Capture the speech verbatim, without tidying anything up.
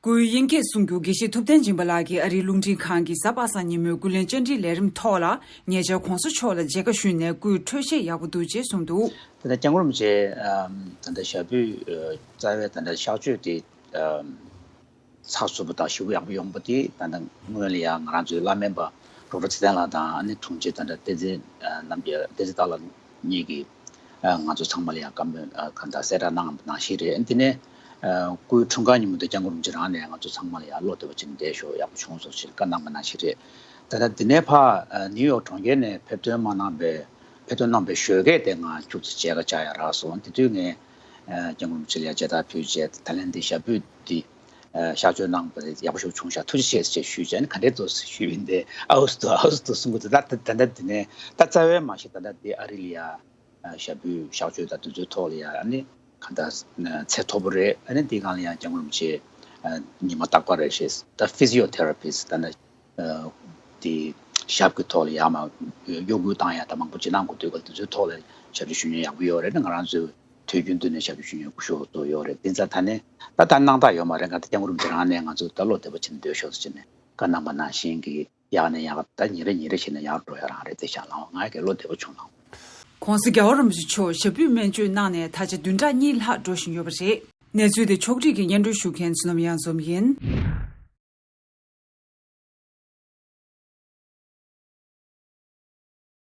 སྐུའི་དབྱིན་སྐད་གསུང་སྒྱུར་དགེ་བཤེས་ཐུབ་བསྟན་སྦྱིན་པ་ལགས་ཀྱིས་ཨ་རིའི་རླུང་འཕྲིན་ཁང་གི་གཟའ་པ་སངས་ཉིན་མོའི་སྐུ་ལས་བཅར་འདྲིའི་ལས་རིམ་ཐོག་ལ་ཉེ་ཆར་གོང་ས་མཆོག་ལ་མཇལ་ཁ་ཞུས་ནས་སྐུའི་འཕྲོད་བཞེས་ཡག་པོ་འདུག་ཅེས་གསུངས་འདུག། དེ་ལྟར་སྐྱབས་མགོན་རིན་པོ་ཆེ་ཨམ་ད་ལྟ་ཞབས་པུས་ཨ་རྩ་བའི་ད་ལྟ་གཤགས་བཅོས་དེ་ཨམ་ཚགས་ཚུད་པོ་དང་ཞེ་པོ་ཡག་པོ་ཡོང་པ་དེ་ད་ལྟ་སྔོན་ལ་ཡང་ང་རང་ཚོའི་བླ་སྨན་པ་ཌོག་ཊར་ཚེ་བརྟན་ལགས་དང་ཨ་ནི་དྲུང་ཆེ་ད་ལྟ་བསྟན་འཛིན་ཨ་རྣམ་རྒྱལ་བསྟན་འཛིན་སྟག་ལྷ་གཉིས་ཀྱིས་ཨ་ང་ཚོ་ཚང་མ་ལ་ཡང་བཀའ་མོལ་ཨ་གང་ལྟར་གསལ་བསྒྲགས་གནང་བ་ནང་བཞིན་རེད། དེ་ནས་ཨ་སྐུའི་འཁྲུངས་སྐར་ཉིན་མོ་དེ་སྐྱབས་མགོན་རིན་པོ་ཆེ་རང་ནས་ང་ཚོ་ཚང་མ་ལ་ཡང་བློ་བདེ་པོ་བྱས་ནས་བསྡད་ཤོག་ཡག་པོ་བྱུང་སོང་ཞེས་བཀའ་གནང་བ་ནང་བཞིན་རེད། ད་ལྟ་འདི་ནས་ཕར་ཨ་ནིའུ་ཡོག་གྲོང་ཁྱེར་ནས་ཕེབས་ཐོན་མ་གནང་པའི་ཕེབས་ཐོན་གནང་པའི་ཞོགས་ཀས་དེ་ང་ཁྱུག་ཙམ་མཇལ་ཁ་བཅར་ཡ་རག་སོང་། དེ་དུས་ངས་ཨ་སྐྱབས་མགོན་རིན་པོ་ཆེ་ལ་ཡང་མཇལ་དར་ཕུལ་བྱས་ད་ལན་འདི་ཞབས་པུས་འདི་ཨ་གཤགས་བཅོས་གནང་པ་རེད། ཡག་པོ་ཞིག་བྱུང་ཤག་ཐུགས་རྗེ་ཆེ་ཞེས་ཞུས་བྱས་ནས་ག་འདྲས་འདུག་ཞུས་པ་ཡིན་ཏེ། ཨའུ་སི་འདུག་ཨའུ་སི་འདུག་གསུང་གི་འདུག་ད་ད་ད་ལྟ་འདི་ནས་ད་རྩ་བའི་མ་གཞི་ད་ལྟ་འདི་ཨ་རི་ལ་ཡ་ཨ་ཞབས་པུས་གཤགས་བཅོས་དང་དེ་ཚོའི་ཐོག་ལ་ཡ་ཨ་ནི་ག་ད་ཚད་མཐོ་པོ་རེད། ཨ་ནི་འདི་སྒང་ལ་ཡ་སྐྱབས་མགོན་རིན་པོ་ཆེ་ཨ་ཉི་མ་རྟག་པར་རེ་བཞིན་ད་ཕི་ཟི་ཡོ་ཐེ་ར་པིས་ད་ནི་ཨ་དེ་ཞབས་ཀྱི་ཐོག་ལ་ཡ་མ་གཡོ་འགུལ་བཏང་ཡ་ད་མང་པོ་ཅིག་གནང་དགོས་དུས་ག་དེ་ཚོའི་ཐོག་ལ་ཞབས་ཕྱི་ཞུ་མཁན་ཡག་པོ་ཡོད་རེད། ང་རང་ཚོའི་དུས་རྒྱུན་དུ་ནས་ཞབས་ཕྱི་ཞུ་མཁན་སྐུ་ཞབས་ཚོ་ཡོད་རེད། དེ་ཙང་ད་ནས་ད་ད་གནང་སྟངས་ཡོད་མ་རེད། ང་ད་སྐྱབས་མགོན་རིན་པོ་ཆེ་རང་ནས་ང་ཚོ་ད་བློ་བདེ་པོ་བྱས་ནས་སྡོད་ཤོག་ཟེར་ནས་བཀའ་གནང་པ་ནང་བཞིན་གྱི་ཡག་ནས་ཡག་ད་ཉིན་རེ་ཉིན་རེ་བྱས་ནས་ཡག་འགྲོ་ཡ་རང་རེད། དེ་ཤ་ལང་ང་གི་བློ་བདེ་པོ་བྱུང་ལང་། ༸གོང་ས་༸རྒྱལ་བ་རིན་པོ་ཆེ་མཆོག་ཞབས་པུས་སྨན་བཅོས་གནང་ནས་ད་ཆ་བདུན་ཕྲག་གཉིས་ལྷག་འགྲོ་བཞིན་ཡོད་པ་རེད། གནས་ཚུལ་དེ་ཕྱོགས་སྒྲིག་གིས་སྙན་སྒྲོན་ཞུ་མཁན་བསོད་ནམས་གཡང་འཛོམས་ཡིན།